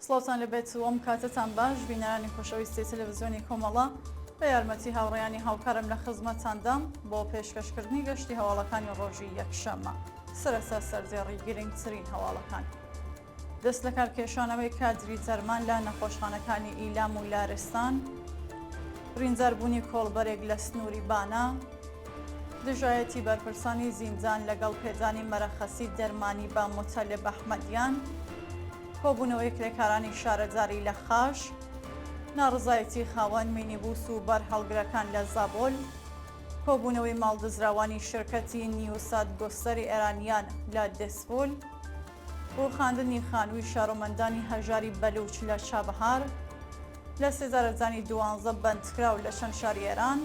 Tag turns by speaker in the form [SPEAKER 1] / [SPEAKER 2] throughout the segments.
[SPEAKER 1] سڵاوتان لێبێت و ئەم کاتەتان باش بینەرانی خۆشەویستی تەلەڤزیۆنی کۆمەڵە بە یارمەتی هاوڕێیانی هاوکارم لە خزمەتتاندام بۆ پێشکەشکردنی گەشتی هەواڵەکانی ڕۆژی یەکشەممە سەرەتا سەردێڕی گرنگترین هەواڵەکان. دەست لەکارکێشانەوەی کادری دەرمان لە نەخۆشخانەکانی ئیلام و لارستان، برینداربوونی کۆڵبەرێک لە سنووری بانە، دژایەتی بەرپرسانی زیندان لەگەڵ پێدانی مەرەخەسی دەرمانی بە موتەلب ئەحمەدیان، کۆبوونەوەی کرێکارانی شارەداری لە خاش، ناڕەزایەتی خاوەن مینیبوس و بارهەڵگرەکان لە زابۆل، کۆبوونەوەی ماڵدزراوانی شرکەتی نیوسات گۆستەری ئێرانیان لە دێسفول، ڕووخاندنی خانووی شارۆمەندانی هەژاری بەلووچ لە چابەهار، لە سێدارەدانی دوانزە بەندکراو لە چەند شاری ئێران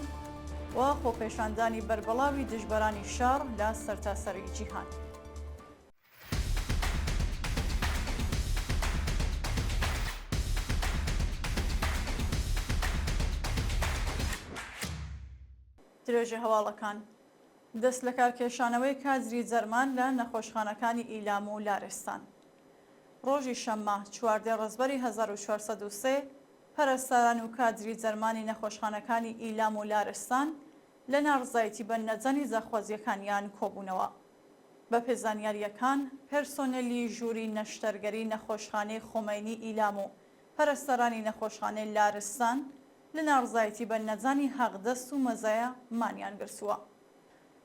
[SPEAKER 1] و خۆپێشاندانی بەربڵاوی دژبەرانی شەڕ لە سەرتاسەری جیهان. درێژەی هەواڵەکان. دەستلەکارکێشانەوەی کادری دەرمان لە نەخۆشخانەکانی ئیلام و لارستان. ڕۆژی شەممە، 14 ڕەزبەری 1403، پەرستاران و کادری دەرمانی نەخۆشخانەکانی ئیلام و لارستان لە ناڕزایەتی بە نەدانی داخوازییەکانیان کۆبوونەوە. بەپێ زانیارییەکان، پێرسۆنێلی ژووری نەشتەرگەری نەخۆشخانەی خۆمەینی ئیلام و پەرستارانی نەخۆشخانەی لارستان لە ناڕزایەتی بە نەدانی حەقدەست و مەزایا مانیان گرتووە.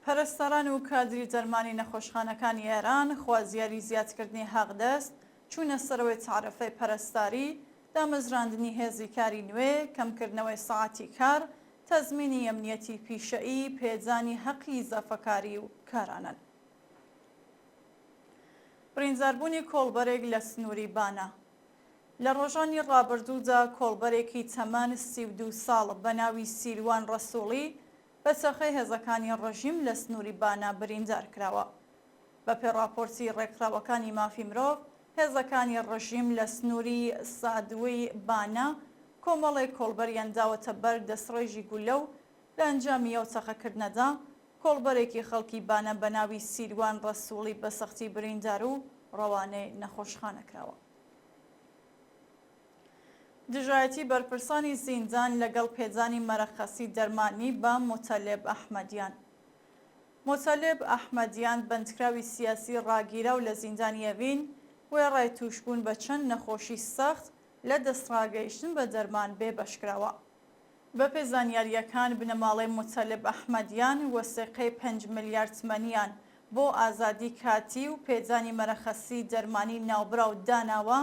[SPEAKER 1] پەرستاران و کادری دەرمانی نەخۆشخانەکانی ئێران خوازیاری زیادکردنی حەقدەست، چوونە سەرەوەی تەعرەفەی پەرستاری، دامەزراندنی هێزی کاری نوێ، کەمکردنەوەی سەعاتی کار، تەزمینی ئەمنیەتی پیشەیی، پێدانی حەقی ئیزافەکاری و کارانەن. برینداربوونی کۆڵبەرێک لە سنووری بانە. لە ڕۆژانی ڕابردوودا کۆڵبەرێکی تەمەن 32 ساڵ بە ناوی سیروان ڕەسووڵی بە چەقەی هێزەکانی ڕژیم لە سنووری بانە بریندار کراوە. بەپێ ڕاپۆرتی ڕێکخراوەکانی مافی مرۆڤ، هێزەکانی ڕژیم لە سنووری سادووی بانە کۆمەڵێک کۆڵبەریان داوەتە بەر دەستڕێژی گوللە و لە ئەنجامی ئەو تەقەکردنەدا کۆڵبەرێکی خەڵکی بانە بە ناوی سیروان ڕەسووڵی بە سەختی بریندار و ڕەوانەی نەخۆشخانە کراوە. دژایەتی بەرپرسانی زیندان لەگەڵ پێدانی مەرەخەسی دەرمانی بە موتەلێب ئەحمەدیان. موتەلێب ئەحمەدیان بەندکراوی سیاسی ڕاگیراو لە زیندانی ئەڤین، وێڕای تووشبوون بە چەند نەخۆشی سەخت، لە دەستڕاگەیشتن بە دەرمان بێبەشکراوە. بەپێی زانیارییەکان بنەماڵەی موتەلب ئەحمەدیان وەسێقەی پێنج ملیار تمەنیان بۆ ئازادی کاتی و پێدانی مەرەخەسی دەرمانی ناوبراو داناوە،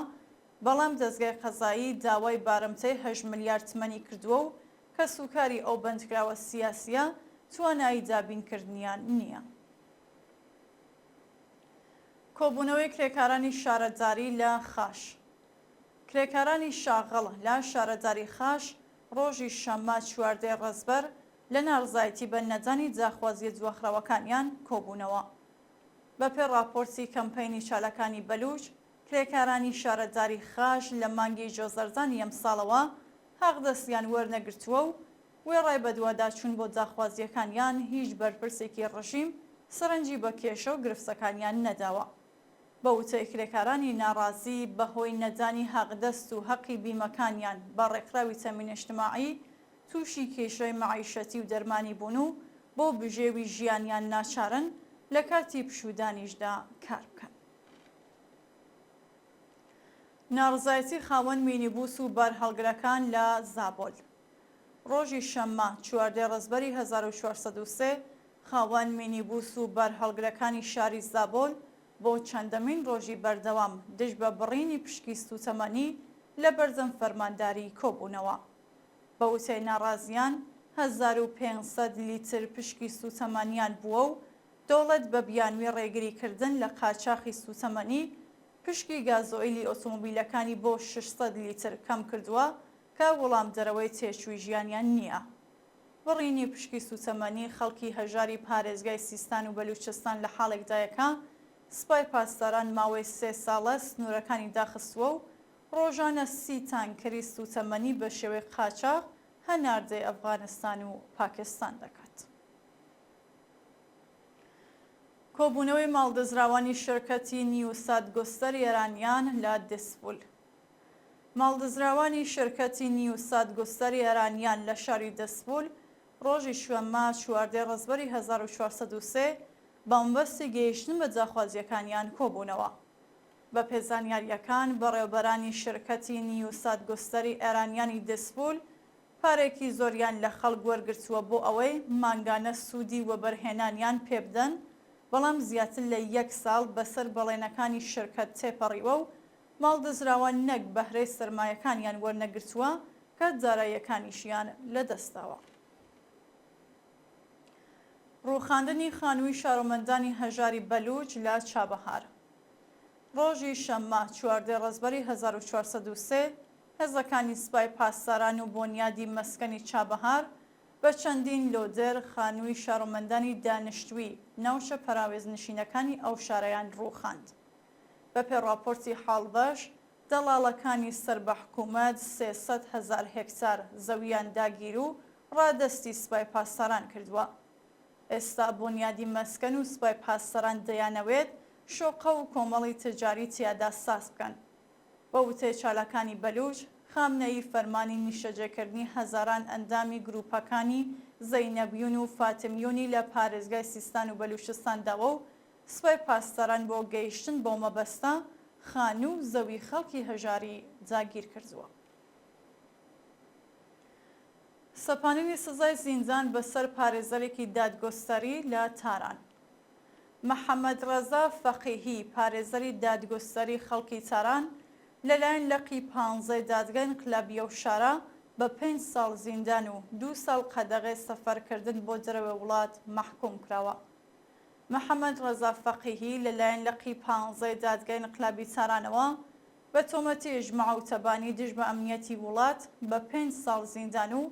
[SPEAKER 1] بەڵام دەزگای قەزایی داوای بارمتەی هەشت ملیار تمەنی کردووە و کەسوکاری ئەو بەندکراوە سیاسییە توانایی دابینکردنیان نییە. کۆبوونەوەی کرێکارانی شارەداری لە خاش. کرێکارانی شاغڵ لە شارەداری خاش ڕۆژی شەممە 14 ی ڕەزبەر لە ناڕزایەتی بە نەدانی داخوازییە دواخراوەکانیان کۆبوونەوە. بەپێ ڕاپۆرتی کەمپەینی چالاکانی بەلووچ، کرێکارانی شارەداری خاش لە مانگی جۆزەردانی ئەمساڵەوە حەقدەستیان وەرنەگرتووە و وێڕای بەدواداچوون بۆ داخوازییەکانیان هیچ بەرپرسێکی ڕژیم سەرنجی بە کێشە و گرفتەکانیان نەداوە. بە وتەی کرێکارانی ناڕازی، بە هۆی نەدانی حەقدەست و هەقی بیمەکانیان بە ڕێکخراوی تەمین ئیجتماعی، تووشی کێشەی مەعیشەتی و دەرمانی بوون و بۆ بژێوی ژیانیان ناچارن لە کاتی پشوودانیشدا کار بکەن. ناڕزایەتی خاوەن مینیبوس و بارهەڵگرەکان لە زابۆل. ڕۆژی شەممە، 14 ڕەزبەری 1403، خاوەن مینیبوس و بارهەڵگرەکانی شاری زابۆل بۆ چەندەمین ڕۆژی بەردەوام دژ بە بڕینی پشکی سووتەمەنی لە بەردەم فەرمانداری کۆبوونەوە. بە وتەی ناڕازیان، 1500 لیتر پشکی سووتەمەنیان بووە و دەوڵەت بە بیانووی ڕێگریکردن لە قاچاخی سووتەمەنی، پشکی گازۆئیلی ئۆتۆمۆبیلەکانی بۆ 600 لیتر کەمکردووە کە وڵامدەرەوەی تێچووی ژیانیان نییە. بڕینی پشکی سووتەمەنی خەڵکی هەژاری پارێزگای سیستان و بەلووچستان لە حاڵێکدایە کە سپای پاسداران ماوەی سێ ساڵە سنوورەکانی داخستووە و ڕۆژانە سی تانکەری سووتەمەنی بە شێوەی قاچاخ هەناردەی ئەفغانستان و پاکستان دەکات. کۆبوونەوەی ماڵدزراوانی شرکەتی نیوسات گوستەر ئێرانیان لە دزفول. ماڵدزراوانی شرکەتی نیوسات گوستەری ئێرانیان لە شاری دزفول ڕۆژی شەممە چواردەی ڕەزبەری 1403 بە مەبەستی گەیشتن بە داخوازییەکانیان کۆبوونەوە. بەپێ زانیارییەکان بەڕێوەبەرانی شرکەتی نیوسات گوستەری ئێرانیانی دزفول پارەیەکی زۆریان لە خەڵک وەرگرتووە بۆ ئەوەی مانگانە سوودی وەبەرهێنانیان پێبدەن، بەڵام زیاتر لە یەک ساڵ بەسەر بەڵێنەکانی شرکەت تێپەڕیوە و ماڵدزراوان نەک بەهرەی سەرمایەکانیان وەرنەگرتووە کە داراییەکانیشیان لەدەستداوە. ڕووخاندنی خانووی شارۆمەندانی هەژاری بەلووچ لە چابەهار. ڕۆژی شەممە چواردەی ڕەزبەری 1403 هێزەکانی سپای پاسداران و بۆنیادی مەسکەنی چابەهار بە چەندین لۆدەر خانووی شارۆمەندانی دانشتووی ناوچە پەراوێزنشینەکانی ئەو شارەیان ڕووخاند. بەپێ ڕاپۆرتی حاڵبەش، دەڵاڵەکانی سەر بە حکوومەت 300 هەزار هێکتار زەوییان داگیر و ڕادەستی سپای پاسداران کردووە. ئێستا بونیادی مەسکەن و سپای پاسداران دەیانەوێت شوقە و کۆمەڵی تجاری تیادا ساز بکەن. بە وتەی چالاکانی بەلووچ، خامنەیی فەرمانی نیشتەجێکردنی هەزاران ئەندامی گرووپەکانی زەینەبیون و فاتمیونی لە پارێزگای سیستان و بەلووچستان داوە و سوپای پاسداران بۆ گەیشتن بەو مەبەستە خانوو و زەوی خەڵکی هەژاری داگیر کردووە. سەپاندنی سزای زیندان بەسەر پارێزەرێکی دادگوستەری لە تاران. محەمەد ڕەزا فەقیهی، پارێزەری دادگوستەری خەڵکی تاران، لەلایەن لقی پانزەی دادگای ئینقلابی ئەو شارە بە پێنج ساڵ زیندان و دوو ساڵ قەدەغەی سەفەرکردن بۆ دەرەوەی وڵات مەحکووم کراوە. محەمەد ڕەزا فەقیهی لەلایەن لقی پانزەی دادگای ئینقلابی تارانەوە بە تۆمەتی ئیجماع و تەبانی دژ بە ئەمنیەتی وڵات بە پێنج ساڵ زیندان و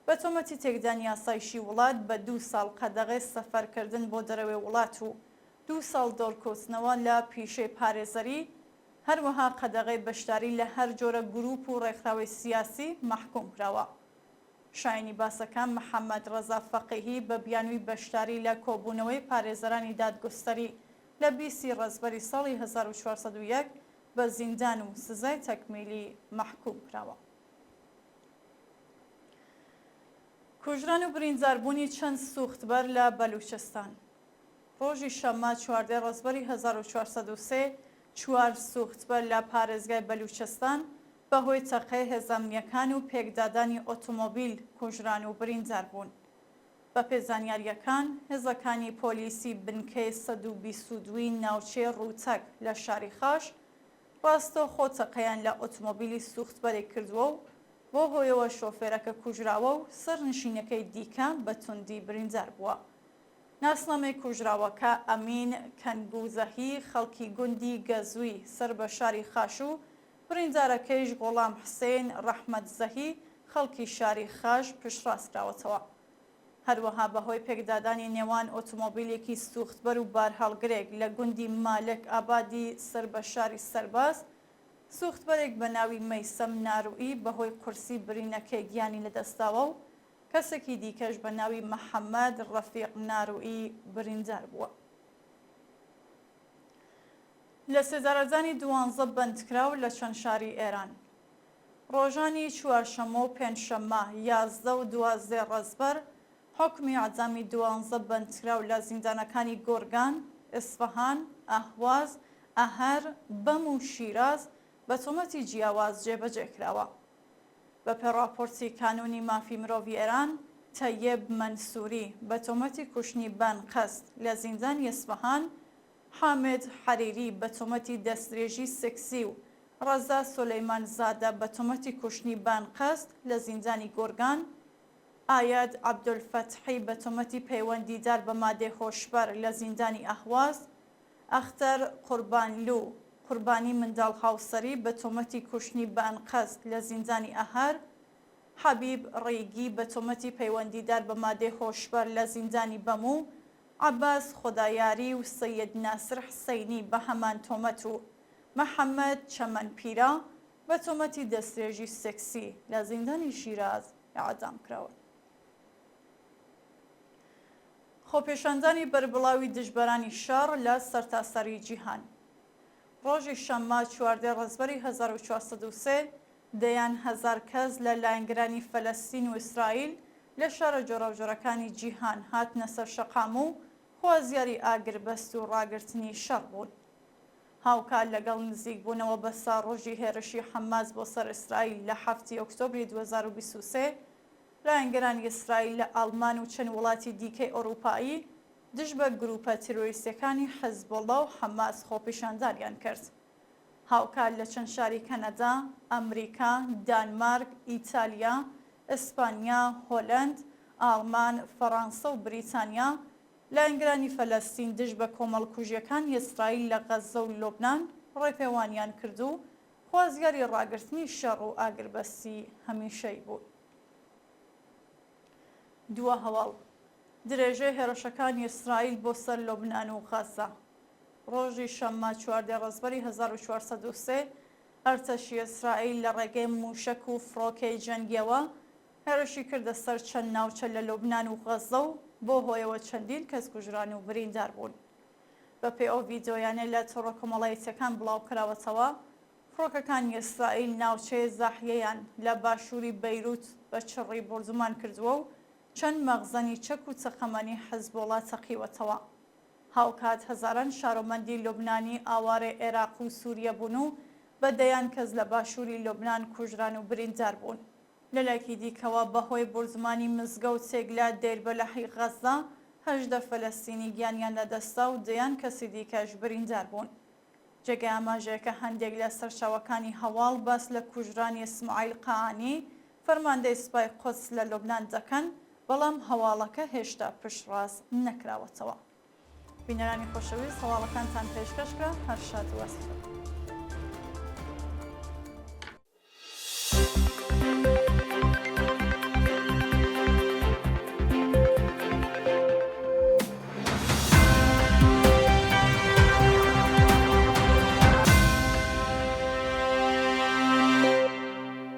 [SPEAKER 1] بە تۆمەتی تێکدانی ئاسایشی وڵات بە دوو ساڵ قەدەغەی سەفەرکردن بۆ دەرەوەی وڵات و دوو ساڵ دۆرکەوتنەوە لە پیشەی پارێزەری، هەروەها قەدەغەی بەشداری لە هەر جۆرە گرووپ و ڕێکخراوەی سیاسی مەحکووم کراوە. شایەنی باسە کە محەمەد ڕەزا فەقیهی بە بیانووی بەشداری لە کۆبوونەوەی پارێزەرانی دادگوستەری لە بیست ی ڕەزبەری ساڵی 1401 بە زیندان و سزای تەکمیلی مەحکووم کراوە. کوژران و برینداربوونی چەند سووختبەر لە بەلووچستان. ڕۆژی شەممە چواردەی ڕەزبەری 1403 چوار سووختبەر لە پارێزگای بەلووچستان بەهۆی تەقەی هێزە ئەمنییەکان و پێکدادانی ئۆتۆمۆبیل کوژران و بریندار بوون. بەپێ زانیارییەکان، هێزەکانی پۆلیسی بنکەی 122 ی ناوچەی ڕووتەک لە شاری خاش ڕاستەوخۆ تەقەیان لە ئۆتۆمۆبیلی سووختبەرێک کردووە و بەو هۆیەوە شۆفێرەکە کوژراوە و سەرنشینەکەی دیکە بە توندی بریندار بووە. ناسنامەی کوژراوەکە ئەمین کەنگوزەهی خەڵکی گوندی گەزوی سەر بە شاری خاش و بریندارەکەیش غوڵام حسین ڕەحمەتزەهی خەڵکی شاری خاش پشتڕاستکراوەتەوە. هەروەها بەهۆی پێکدادانی نێوان ئۆتۆمۆبیلێکی سووختبەر و بارهەڵگرێک لە گوندی مالک ئابادی سەر بە شاری سەرباز، سووختبەرێک بە ناوی مەیسەم ناروئی بەهۆی قورسی برینەکەی گیانی لەدەستداوە و کەسێکی دیکەش بە ناوی محەمەد ڕەفیق ناروئی بریندار بووە. لەسێدارەدانی دوانزە بەندکراو لە چەند شاری ئێران. ڕۆژانی چوارشەممە و پێنجشەممە 11 و دوازدەی ڕەزبەر حوکمی ئیعدامی دوانزە بەندکراو لە زیندانەکانی گۆرگان، ئیسفەهان، ئەهواز، ئەهەر، بەم و شیراز بە تۆمەتی جیاواز جێبەجێ کراوە. بەپێ ڕاپۆرتی کانوونی مافی مرۆڤی ئێران، تەیب مەنسووری بە تۆمەتی کوشتنی بەئەنقەست لە زیندانی ئیسفەهان، حامد حەریری بە تۆمەتی دەستدرێژی سێکسی و ڕەزا سولەیمان زادە بە تۆمەتی کوشتنی بەئەنقەست لە زیندانی گۆرگان، ئایەد عەبدولفەتحی بە تۆمەتی پەیوەندیدار بە مادەی هۆشبەر لە زیندانی ئەهواز، ئەختەر قوربانلوو قوربانی منداڵ هاوسەری بە تۆمەتی کوشتنی بەئەنقەست لە زیندانی ئەهەر، حەبیب ڕیگی بە تۆمەتی پەیوەندیدار بە مادەی هۆشبەر لە زیندانی بەم و عەباس خودایاری و سەید ناسر حسەینی بە هەمان تۆمەت و محەمەد چەمەن پیرە بە تۆمەتی دەستدرێژی سێکسی لە زیندانی شیراز ئێعدام کراون. خۆپێشاندانی بەربڵاوی دژبەرانی شەڕ لە سەرتاسەری جیهان. ڕۆژی شەممە چواردەی ڕەزبەری 1403. دەیان هەزار کەس لە لایەنگرانی فەلەستین و ئیسرائیل لە شارە جۆراوجۆرەکانی جیهان هاتنە سەر شەقام و خوازیاری ئاگربەست و ڕاگرتنی شەڕ بوون. هاوکات لەگەڵ نزیکبوونەوە بە ساڕۆژی هێرشی حەماس بۆ سەر ئیسرائیل لە حەفتی ئۆکتۆبری 2023، لایەنگرانی ئیسرائیل لە ئاڵمان و چەند وڵاتی دیکەی ئەوروپایی دژ بە گرووپە تیرۆریستییەکانی حزبوڵڵا و حەماس خۆپیشاندانیان کرد. هاوکات لە چەند شاری کەنەدا، ئەمریکا، دانمارک، ئیتالیا، ئیسپانیا، هۆلەند، ئاڵمان، فەڕانسە و بریتانیا، لایەنگرانی فەلەستین دژ بە کۆمەڵکوژییەکانی ئیسرائیل لە غەززە و لوبنان ڕێپێوانیان کرد و خوازیاری ڕاگرتنی شەڕ و ئاگربەستی هەمیشەیی بوون. دوا هەواڵ، درێژەی هێڕشەکانی ئیسرائیل بۆ سەر لوبنان و غەززە. ڕۆژی شەممە 14 ڕەزبەری 1403 ئەرتەشی ئیسرائیل لە ڕێگەی مووشەک و فڕۆکەی جەنگییەوە هێرشی کردە سەر چەند ناوچە لە لوبنان و غەززە و بەو هۆیەوە چەندین کەس کوژران و بریندار بوون. بەپێی ئەو ڤیدیۆیانەی لە تۆڕە کۆمەڵایەتییەکان بڵاوکراوەتەوە، فڕۆکەکانی ئیسرائیل ناوچەی زاحیەیان لە باشووری بەیروت بە چڕی بۆردومان کردووە و چەند مەخزەنی چەک و تەقەمەنی حزبوڵا تەقیوەتەوە. هاوکات هەزاران شارۆمەندی لوبنانی ئاوارەی عێراق و سوریە بوون و بە دەیان کەس لە باشووری لوبنان کوژران و بریندار بوون. لەلایەکی دیکەوە بەهۆی بۆردومانی مزگەوتێک لە دەیربەلەحی غەززە 18 فەلەستینی گیانیان لەدەستدا و دەیان کەسی دیکەش بریندار بوون. جێگەی ئاماژەیە کە هەندێک لە سەرچاوەکانی هەواڵ باس لە کوژرانی ئیسماعیل قائانی، فەرماندەی سوپای قودس لە لوبنان دەکەن، بەڵام هەواڵەکە هێشتا پشتڕاست نەکراوەتەوە. بینەرانی خۆشەویست هەواڵەکانتان پێشکەش کرا، هەر شاد و ئاسوودە بن.